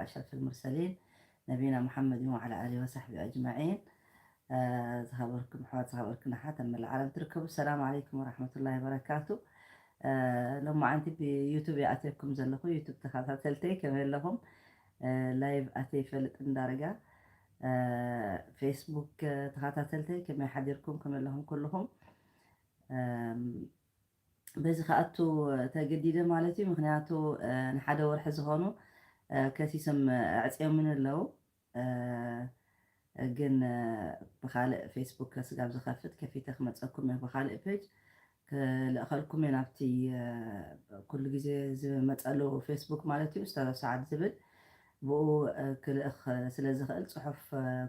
أشرف المرسلين نبينا محمد وعلى آله وصحبه أجمعين. ዝኸበርኩም ኣሕዋት፣ ዝኸበርኩም ኣሓት ኣብ መላእ ዓለም ትርከቡ፣ ሰላም ዓለይኩም ወራሕመቱላሂ ወበረካቱ። ሎማዓንቲ ብዩቱብ ይኣትየኩም ዘለኹ። ዩቱብ ተኸታተልተይ ከመይ ኣለኹም? ላይቭ ኣትየ ይፈልጥ እንዳርጋ። ፌስቡክ ተኸታተልተይ ከመይ ሓዲርኩም? ከመይ ኣለኹም ኩልኹም? በዚ ክኣቱ ተገዲደ ማለት እዩ። ምኽንያቱ ንሓደ ወርሒ ዝኾኑ ከሲሶም ኣዕፅዮምን ኣለዉ። ግን ብኻልእ ፌስቡክ ስጋብ ዝኸፍት ከፊተ ክመፀኩም እየ። ብኻልእ ፔጅ ክልእኸልኩም እየ ናብቲ ኩሉ ግዜ ዝመፀሉ ፌስቡክ ማለት እዩ፣ ኡስታዝ ሰዓድ ዝብል ብኡ ክልእኽ ስለ ዝኽእል፣ ፅሑፍ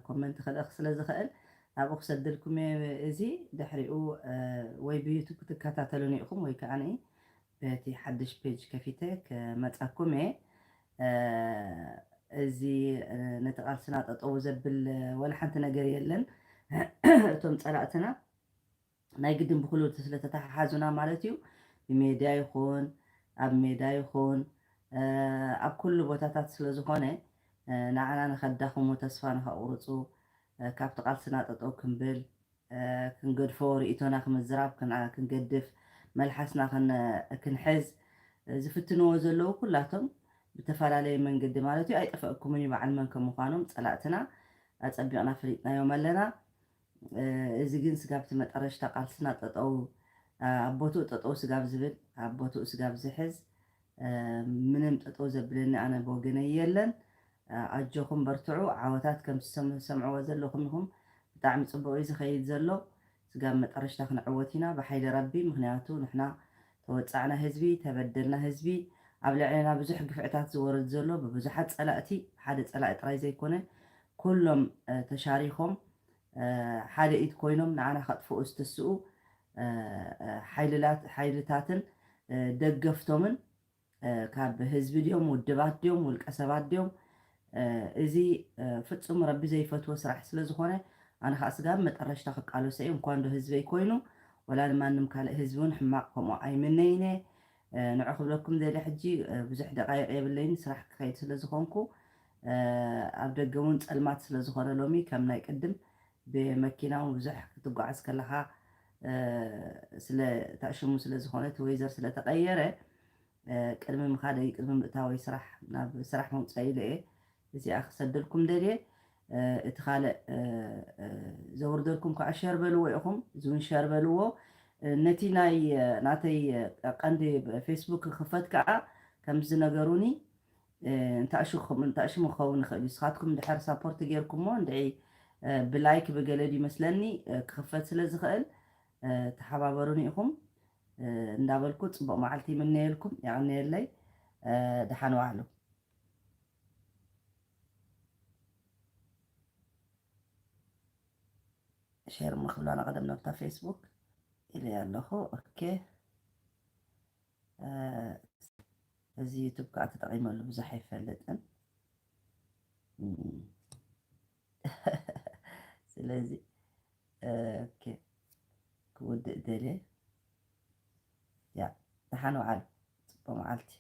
ኮመንት ክልእኽ ስለ ዝኽእል ናብኡ ክሰድልኩም እየ። እዚ ድሕሪኡ ወይ ብዩቱብ ክትከታተሉኒ ኢኹም ወይ ከዓ በቲ ሓድሽ ፔጅ ከፊተ ክመፀኩም እየ። እዚ ነቲ ቃልስና ጠጠው ዘብል ወላ ሓንቲ ነገር የለን። እቶም ፀላእትና ናይ ግድን ብኩሉ ስለተተሓሓዙና ማለት እዩ። ብሜድያ ይኹን ኣብ ሜዳ ይኹን ኣብ ኩሉ ቦታታት ስለ ዝኾነ ንዓና ንኸዳኽሙ፣ ተስፋ ንኸቑርፁ፣ ካብቲ ቃልስና ጠጠው ክንብል፣ ክንገድፎ፣ ርእይቶና ክምዝራብ ክንገድፍ፣ መልሓስና ክንሕዝ ዝፍትንዎ ዘለዉ ኩላቶም ብተፈላለየ መንገዲ ማለት እዩ። ኣይጠፈእኩምን እዩ በዓል መን ከም ምዃኖም ፀላእትና ኣፀቢቕና ፈሊጥናዮም ኣለና። እዚ ግን ስጋብ እቲ መጠረሽታ ቃልስና ጠጠው ኣብ ቦትኡ ጠጠው ስጋብ ዝብል ኣብ ቦትኡ ስጋብ ዝሕዝ ምንም ጠጠው ዘብለኒ ኣነ ብወገነይ የለን። ኣጆኹም በርትዑ። ዓወታት ከም ትሰምዕዎ ዘለኹም ኢኹም። ብጣዕሚ ፅቡቅ እዩ ዝኸይድ ዘሎ። ስጋብ መጠረሽታ ክንዕወት ኢና ብሓይሊ ረቢ። ምክንያቱ ንሕና ተወፃዕና ህዝቢ፣ ተበደልና ህዝቢ፣ ኣብ ልዕለና ብዙሕ ግፍዕታት ዝወርድ ዘሎ ብብዙሓት ፀላእቲ፣ ሓደ ፀላኢ ጥራይ ዘይኮነ ኩሎም ተሻሪኾም ሓደ ኢድ ኮይኖም ንዓና ከጥፍኡ ዝተስኡ ሓይልታትን ደገፍቶምን ካብ ህዝቢ ድዮም ውድባት ድዮም ውልቀ ሰባት ድዮም፣ እዚ ፍፁም ረቢ ዘይፈትዎ ስራሕ ስለ ዝኾነ ኣነ ከዓ ስጋብ መጠረሽታ ክቃለሶ እየ። እንኳን ዶ ህዝበይ ኮይኑ ወላ ንማንም ካልእ ህዝቢ እውን ሕማቕ ከምኡ ኣይምነይን እየ። ንዑ ክብለኩም ደልየ ሕጂ ብዙሕ ደቃይቕ የብለይን፣ ስራሕ ክኸይድ ስለ ዝኾንኩ ኣብ ደገ እውን ፀልማት ስለ ዝኾነ ሎሚ ከም ናይ ቅድም ብመኪና እውን ብዙሕ ክትጓዓዝ ከለኻ ስለ ታእሽሙ ስለ ዝኾነ እቲ ወይዘር ስለ ተቐየረ ቅድሚ ምኻደይ ቅድሚ ምእታወይ ስራሕ ናብ ስራሕ መውፀኢ ኢለ እየ እዚኣ ክሰደልኩም ደልየ። እቲ ካልእ ዘውርደልኩም ከዓ ሸር በልዎ ኢኹም። እዚ እውን ሸር በልዎ። ነቲ ናይ ናተይ ቀንዲ ፌስቡክ ክኽፈት ከዓ ከምዚ ነገሩኒ እንታእሽኹም እንታእሽሙ ክኸውን ይኽእል እዩ። ንስኻትኩም ድሕር ሳፖርት ጌርኩሞ እንድዒ ብላይክ ብገለ ድዩ መስለኒ ክኽፈት ስለ ዝኽእል ተሓባበሩኒ ኢኹም እንዳበልኩ ፅቡቕ መዓልቲ ይምነየልኩም። የቐንየለይ። ደሓን ዋዕሉ። ሸር ምክብላ ንቐደም ናብታ ፌስቡክ ኢለ ኣለኹ። ኦኬ። እዚ ዩቱብ ከዓ ተጠቒመሉ ብዙሕ ኣይፈልጥን። ስለዚ ኦኬ፣ ክውድእ ደልየ። ያ፣ ደሓን ወዓል፣ ፅቡቅ መዓልቲ።